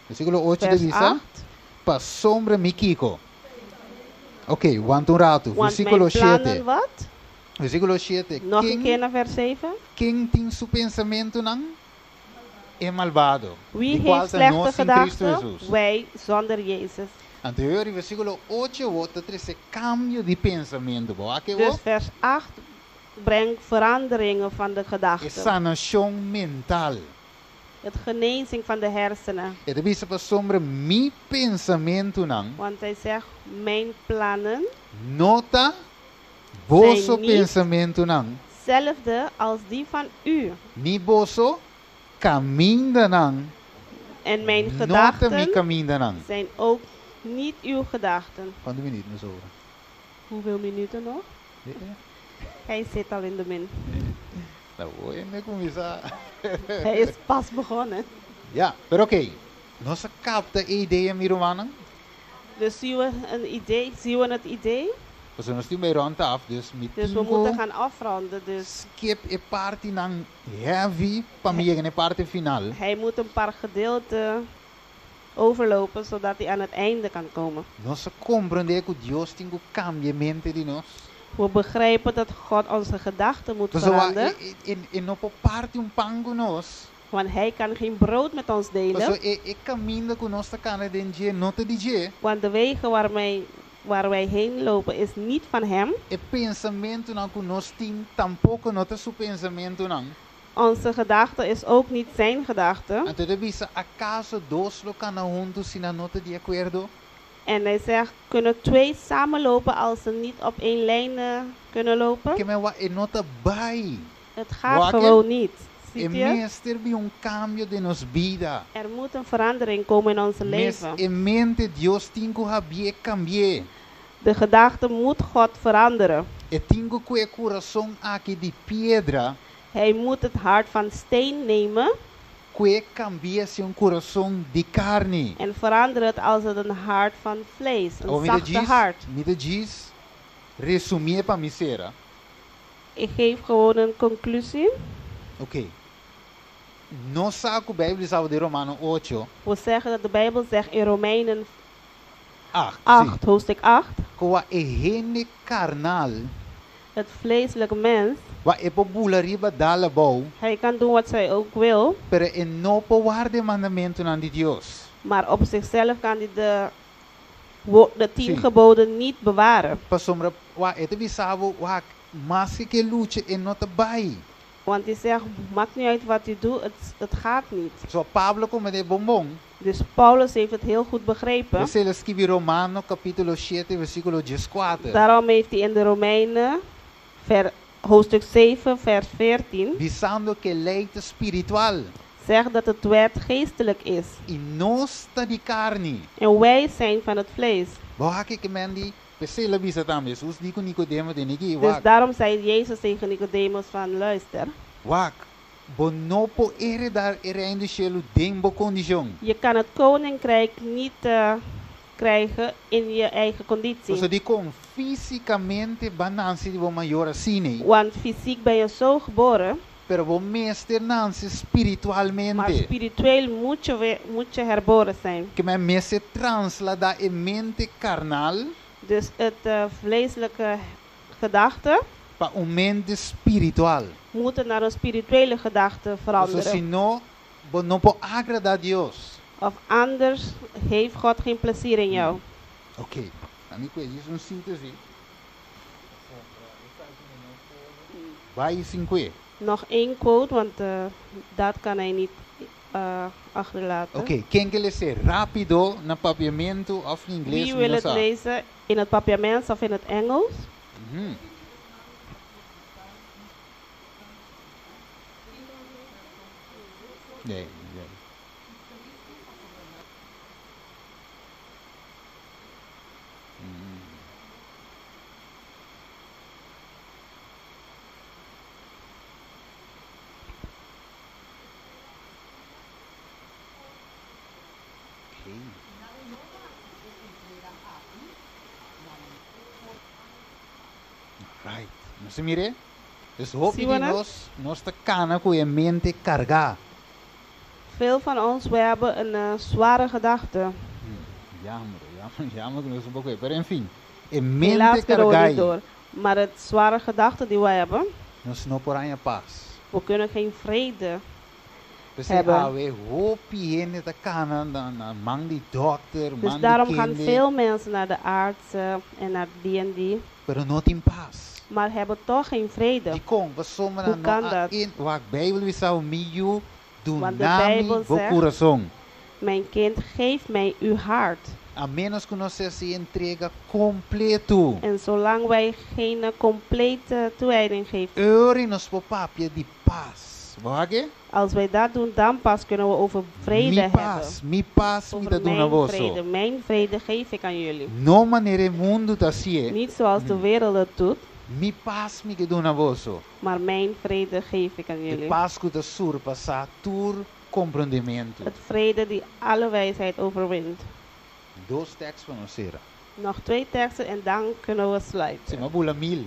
Versíkulo 8 Vers ta bisa, 8. pasobra mi kiko. Ok, wanta un ratu. Want Versíkulo mijn plannen 7. wat? Versíkulo 7. Nog een Ken, keer naar vers 7. ken tin su pensamentunan? E malbado. Wie Di kual heeft ta slechte nos sin Kristu gedachten? Hesus. Wij zonder Jezus. Anto, versíkulo 8, ta trese kambio di pensamentu. Bo, aki Dus vers 8 brengt veranderingen van de E gedachten. sanashon mental. Het genezing van de hersenen. E ta bisa pasobra mi pensamentunan. Want hij zegt, mijn plannen No ta boso zijn niet pensamentunan. hetzelfde als die van u. Ni boso kamindanan En mijn no ta mi gedachten kamindanan. zijn ook niet uw gedachten. Kuantu minüt nos sobra? Hoeveel minuten nog? Hij zit al in de min. Nou, mi a kuminsá. Hij is pas begonnen. Ja, pero oké. Nos a kapta e idea, mi rumannan. Dus zien we een idee? Zien we het idee? Dus nos tin rond af, dus mi Dus we tin ku moeten gaan afronden. Dus skip e partinan heavy pa mi yega na e parti final. hij moet een paar gedeelten overlopen, zodat hij aan het einde kan komen. Nos a komprondé ku Dios tin ku kambia mente di nos. We begrijpen dat God onze gedachten moet Pasobra veranderen. e no por parti un pan ku nos. Want hij kan geen brood met ons delen. Pasobra e kaminda ku nos ta kana den dje no ta di dje. Want de wegen waar wij heen lopen is niet van hem. E pensamentunan ku nos tin tampoko no ta su pensamentunan. Onze gedachte is ook niet zijn gedachte. Anto e ta bisa, akaso dos lo kana huntu si nan no ta di akuerdo? En hij zegt, kunnen twee samenlopen als ze niet op één lijn kunnen lopen? Ke men wak e no ta bai. Het gaat Wak e? gewoon niet. E Ziet je? mester bin un kambio den nos bida. Er moet een verandering komen in ons Mes leven. e mente Dios tin ku habié kambié. De gedachte moet God veranderen. E tin ku kue e kurason aki di piedra. Hij moet het hart van steen nemen. Kue kambié si un kurason di karni. En veranderen het als het een hart van vlees. Een Awor mi ta zachte djis, hart. mi ta djis resumié pa mi sera. Ik geef gewoon een conclusie. Oké. Nos sa ku Beibel ta bisa den Romano 8. We zeggen dat de Bijbel zegt in Romeinen 8. 8, hoofdstuk 8. Ku e hende karnal. Het vleeselijke mens. Wa e por bula riba dal abou. Hij kan doen wat zij ook wil. Pero e no por warda e mandamentunan di Dios. Maar op zichzelf kan hij de 10 geboden niet bewaren. Pasobra wa e ta bisa bo wa maske ku e lucha e no ta bai. Want hij zegt, maakt niet uit wat u doet, het gaat niet. So Pablo a komprondé bon bon. Dus Paulus heeft het heel goed begrepen. P'esei el a skirbi Romano kapítulo 7 versíkulo 14. Daarom heeft hij in de Romeinen hoofdstuk 7 vers 14 Bisando ku e lei ta spiritual. Zegt dat het wet geestelijk is. I nos ta di karni. En wij zijn van het vlees. Bo wak ke men di, p'esei el a bisa tambe, Hesus di ku Nicodemo den iki, Dus wak. daarom zei Jezus tegen Nicodemus van luister. Wak, bo no por heredá e reino di shelu den bo kondishon. Je kan het koninkrijk niet krijgen in je eigen conditie. Pasobra dikon físikamente b'a nase di bo mayor asina. Want fysiek ben je zo geboren. Pero bo mester nase spiritualmente. Maar spiritueel moet je herboren zijn. Ke men mester trasladá e mente karnal. Dus het vleeselijke gedachte. Pa un mente spiritual. Moeten naar een spirituele gedachte veranderen. Pasobra si no, bo no por agradá Dios. Of anders heeft God geen plezier in jou. Oké, ami ku e un síntese. Bai sin kue. Nog één quote, want dat kan hij niet achterlaten. Oké, ken ke les'é rápido na papiamentu òf in ingles? Wie wil het lezen in het Papiaments of in het Engels? Nee, nee. Right. Nos a mir'é? Dus hopi Zie we di het? nos, nos ta kana ku e mente kargá. Veel van ons, we hebben een zware gedachte. Jammer, jammer, jammer ku nos un poko, pero en fin, e mente Helaas kunnen we kargá. niet door. Maar het zware gedachte die wij hebben, Nos no por haña pas. We kunnen geen vrede Dus hebben. awe hopi hende ta kana na, na man di dokter, Dus man di daarom gaan kende, veel mensen naar de artsen en naar die en die. Pero no tin pas. Maar hebben toch geen vrede. Dikon, pasobra Hoe no kan a dat? in, wak Bijbel bisa mi yu, Want de duna mi Bijbel bo zegt, kurason. Mijn kind, geef mij uw hart. A ménos ku nos hasi entrega kompleto. En zolang wij geen complete toewijding geven, E ora nos por papia di pas. Wak? Als wij dat doen, dan pas kunnen we over vrede Mi hebben. pas, mi pas mi Over ta duna mijn boso. vrede. Mijn vrede geef ik aan jullie. No manera mundu ta hasié. Niet zoals de wereld het doet, Mi pas mi ke duna boso. Maar mijn vrede geef ik aan E jullie. pas ku ta surpasá tur komprondementu. Het vrede die alle wijsheid overwint. Dos teksto pa nos sera. Nog twee teksten en dan kunnen we Si, sluiten. m'a bula 1000.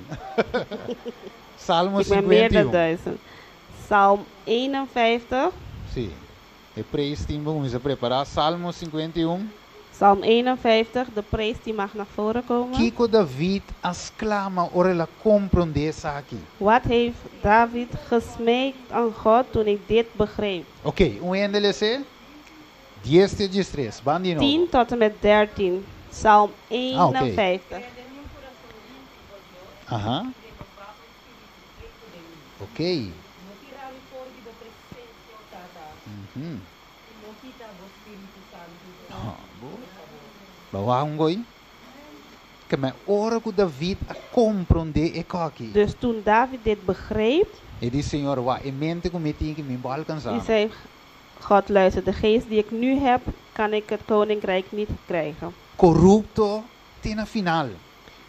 Salmo Ik ben meer dan 51. 1000. Psalm 51. Si. E praise team ta kuminsá prepará. Salmo 51. Psalm 51, de praise die mag naar voren komen. Kiko David a sklama ora el a komprondé esaki. Wat heeft David gesmeekt aan God toen ik dit begreep? Ok, un hende les'é. 10 te 13. Ban di nobo. 10 tot en met 13. Psalm Ah, oké. 51. Oké. Ah, bo. Bawa un goi. Ke men ora ku David a komprondé e kos aki. Dus toen David dit begreep, E di, Señor, wak, e mente ku mi tin aki mi n' por alkansá. Die zei, God luister, de geest die ik nu heb, kan ik het koninkrijk niet krijgen. Korupto te na final.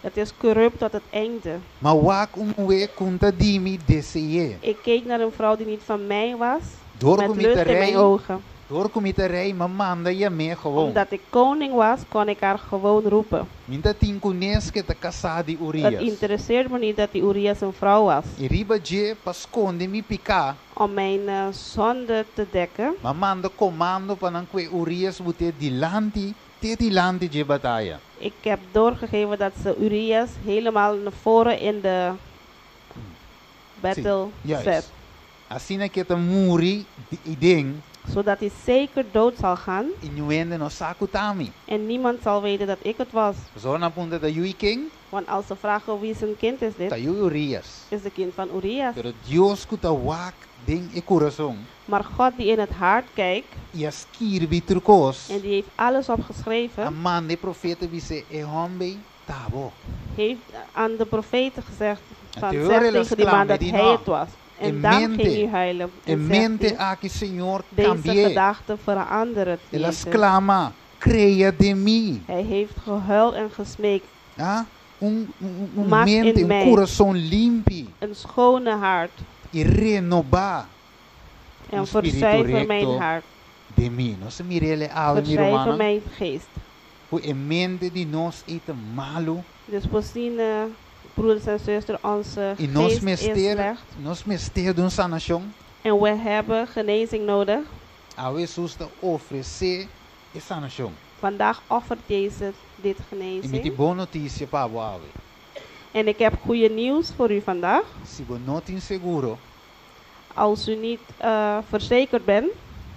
Het is corrupt tot het einde. M'a wak un muhé ku n' ta di mi dese'é. Ik keek naar een vrouw die niet van mij was, Door met ku mi lust in mijn rei, ogen. dor ku mi ta rei, m'a manda yam'é gewoon. Omdat ik koning was, kon ik haar gewoon roepen. Mi n' tatin kunes ku e ta kasá di Het Urias. interesseerde me niet dat die Urias een vrouw was. I riba dje pa skonde mi piká, Om mijn zonde te dekken, m'a manda komando pa nan kue Urias but'é dilanti, te dilanti dje bataya. Ik heb doorgegeven dat ze Urias helemaal naar voren in de battle Si, juist. zet. Asina ku e ta muri eiden, Zodat hij zeker dood zal gaan i niun hende no sa ku t'ami. en niemand zal weten dat ik het was. Ora nan puntra ta yu'i ken, Want als ze vragen wie zijn kind is dit, ta yu'i Urias. Is de kind van Urias. Pero Dios ku ta wak den e kurason Maar God die in het hart kijkt i a skirbi tur kos, en die heeft alles a opgeschreven, manda e profeta bis'é e hòmber ei ta bo. Heeft aan de profeten gezegd van En zeg teoria tegen die man dat die hij no. het was. E En dan mente, ging hij huilen. E En zegt mente hij, aki Señor deze kambi'é. gedachte verandert. El a Jezus. sklama, krea den mi. Hij heeft gehuild en gesmeekt. Ah, un Maak mente, in un mij. kurason limpi Een schone hart. I renobá En Un spiritu verzuiver mijn rekto. hart. Den mi. Nos a mir'é awe, mi Verzuiver rumannan. mijn geest. Ku e mente di nos ta malu Dus we zien, broeders en zusters, onze i nos geest is mester, slecht. Nos mester di un sanashon. En we hebben genezing nodig. Awe Hesus ta ofresé e sanashon. Vandaag offert Jezus dit I mi tin genezing. bon notisia pa bo awe. En ik heb goede nieuws voor u vandaag. Si bo no tin seguro, Als u niet verzekerd bent,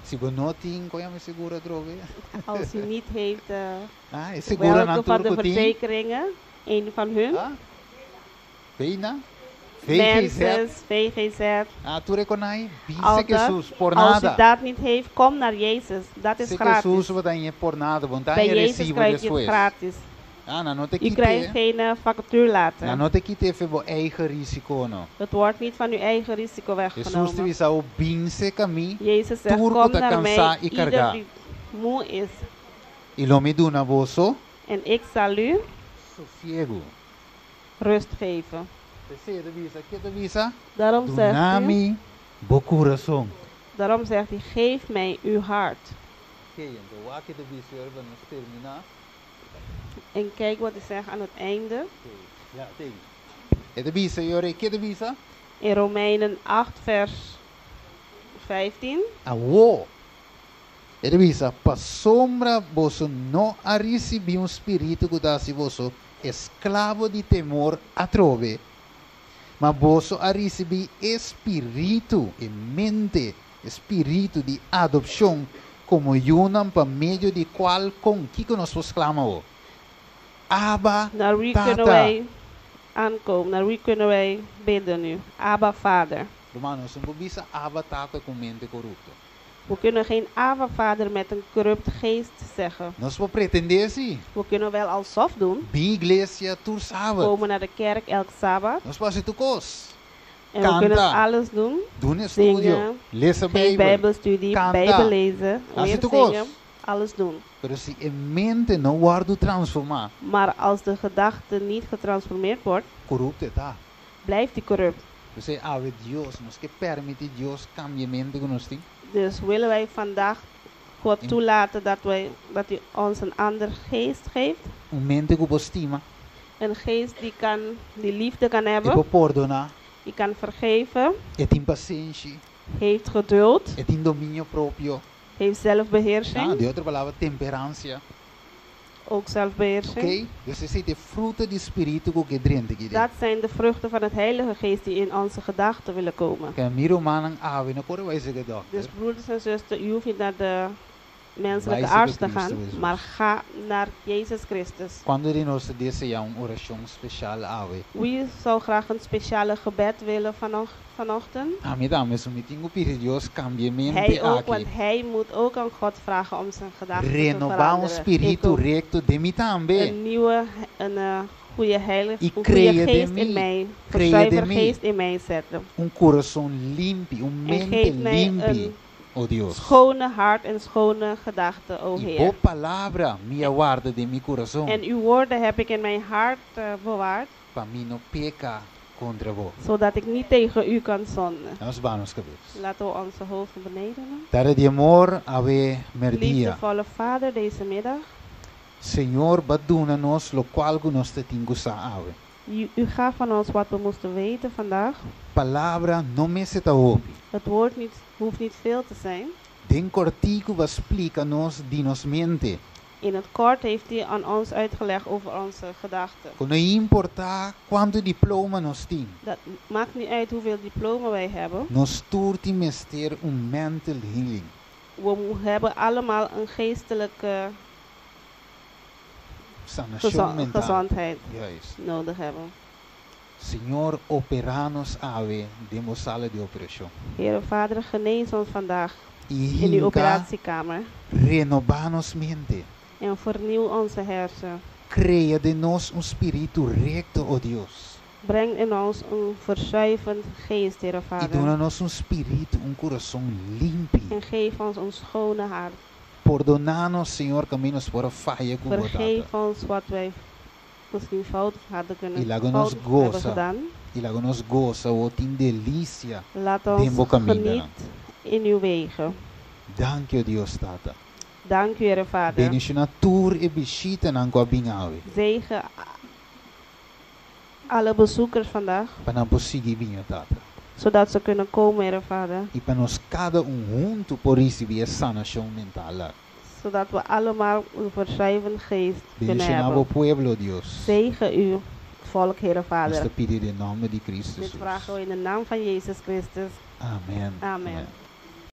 si bo no tin, kon yama seguro atrobe? Als u niet heeft Ah, e seguro welke nan van de tur ku tin. verzekeringen, een van hun, Ah? Veina? VGZ. Menzis, VGZ, Ah, tur e kosnan ei, bin al serka dat. Hesus, por Als u nada. dat niet heeft, kom naar Jezus. Dat is Serka gratis. Hesus, bo ta hañ'é por nada, bo n' ta Bij haña Jezus resibo krijg je het despues. gratis. Ah, nan no ta U kit'é. krijgt geen factuur later. Nan no ta kit'é fo'i bo eigen risico, no. Het wordt niet van uw eigen risico Hesus ta weggenomen. bisa bo bin serka mi, Jezus zegt, tur kom ku ta naar mij, kansá i ieder kargá. Die moe is. I lo mi duna boso En ik zal u sosiegu. Rust geven. P'esei e ta bisa, kiko e ta bisa? Daarom zegt Duna u, mi bo kurason. Daarom zegt hij, geef mij uw hart. Oké, anto wak e ta bisa, pa nos terminá. En kijk wat hij zegt aan het einde. Ja, tem. E ta bisa, yore, kiko e ta bisa? In Romeinen 8, vers 15. Awo. E ta bisa, pasobra boso no a risibí un spiritu ku ta hasi boso esklabo di temor atrobe. Ma boso a risibí spiritu, e mente, spiritu di adopshon, komo yunan pa medio di kual ku kiko nos por sklama o. Abba, Naar wie Tata. kunnen wij aankomen? Naar wie kunnen wij bidden nu? Abba, Vader. Ruman, nos no por bisa Abba Tata ku mente korupto. We kunnen geen Ava Vader met een corrupt geest zeggen. Nos por pretendé si. We kunnen wel alsof doen. Bin iglesia tur sabat. Komen naar de kerk elk Sabbat. Nos por hasi tur kos. En we kunnen Kanta. Alles doen. Duna estudio. Zingen. Lesa Geen Beibel. Bijbelstudie, Kanta. Bijbel lezen, Hasi weer tur kos. zingen, alles doen. Pero si e mente no wòrdu transformá, Maar als de gedachte niet getransformeerd wordt, korupto e ta. Blijft die corrupt. P'esei awe Dios, nos ke permití Dios kambia e mente ku nos tin. Dus willen wij vandaag God toelaten dat hij ons een ander geest geeft? Un mente ku por stima. Een geest die liefde kan E hebben. por pordoná. Die kan vergeven. E tin pasenshi. Heeft geduld. E tin dominio propio. Heeft zelfbeheersing. Ah, den otro palabra, temperansia. Ook zelfbeheersing. Oké? Dus esei ta e fruta di spiritu ku ke drenta aki den. Dat zijn de vruchten van het Heilige Geest die in onze gedachten willen komen. Ke mi rumannan awe no kore bai serka dòkter. Dus broeders en zusters, u hoeft niet naar de menselijke Bai serka arts te Cristo gaan, Hesus. Maar ga naar Jezus Christus. Kuantu di nos ta deseá un orashon spesial awe? Wie zou graag een speciale gebed willen vanochtend? Ami tambe, mi tin ku pidi Dios kambia mente Hij ook, want aki. Hij moet ook aan God vragen om zijn gedachten te Renobá un veranderen. Ik spiritu ook. rekto den mi tambe. Een nieuwe, een goede heilige, I een goede krea den geest mi. in mij, Krea verzuiver den mi. Geest in mij zetten. Un kurason limpi, un En mente geef mij limpi, een o Dios. Schone hart en schone gedachten, o I Heer. bo palabra mi a warda den mi kurason. En uw woorden heb ik in mijn hart bewaard, Pa mi no peka kontra bo. Zodat ik niet tegen u kan zonden. Nos baha nos kabes. Laten we onze hoofden beneden doen. Tata di amor, awe merdia. Liefdevolle Vader, deze middag. Señor, bo a duna nos lokual ku nos tin ku sa awe. U gaf van ons wat we moesten weten vandaag. Palabra no mester ta hopi. Het woord niet, hoeft niet veel te zijn. Den kòrtiku bo a splika nos di nos mente. In het kort heeft hij aan ons uitgelegd over onze gedachten. Ku no importá kuantu diploma nos tin. Dat maakt niet uit hoeveel diploma wij hebben. Nos tur tin mester un mental healing. We hebben allemaal een geestelijke Sanashon mental. Gezondheid Juist. Nodig hebben. Señor, operá nos awe den bo sala di operashon. Heere Vader, genees ons vandaag I in uw hinka operatiekamer. Renobá nos mente. En vernieuw onze hersen. Krea den nos un spiritu rekto, o Dios. Breng in ons een verzuivend geest, Heere I Vader. duna nos un spiritu, un kurason limpi. En geef ons een schone hart. Pordoná nos, Señor, kaminda nos por a faya ku bo, Tata. Vergeef ons wat wij misschien fout hadden kunnen I laga nos fout hebben goza. Gedaan. I laga nos gosa, o tin delisia. Laat Den ons bo kaminda. geniet in uw wegen. Danki, o Dios Tata. Dank u, Heere Vader. Bendishoná tur e bishitanan ku a bin awe. Zegen alle bezoekers vandaag. Pa nan por sigui bin, Tata. Zodat ze kunnen komen, Heere Vader. I pa nos kada un huntu por risibí e sanashon mental. Zodat we allemaal een verzuivend geest kunnen Bendishoná bo hebben. pueblo, Dios. Zegen uw volk, Heere Nos Vader. ta pidi den nòmber di Kristu Dit Jesus. vragen we in de naam van Jezus Christus. Amèn. Amen.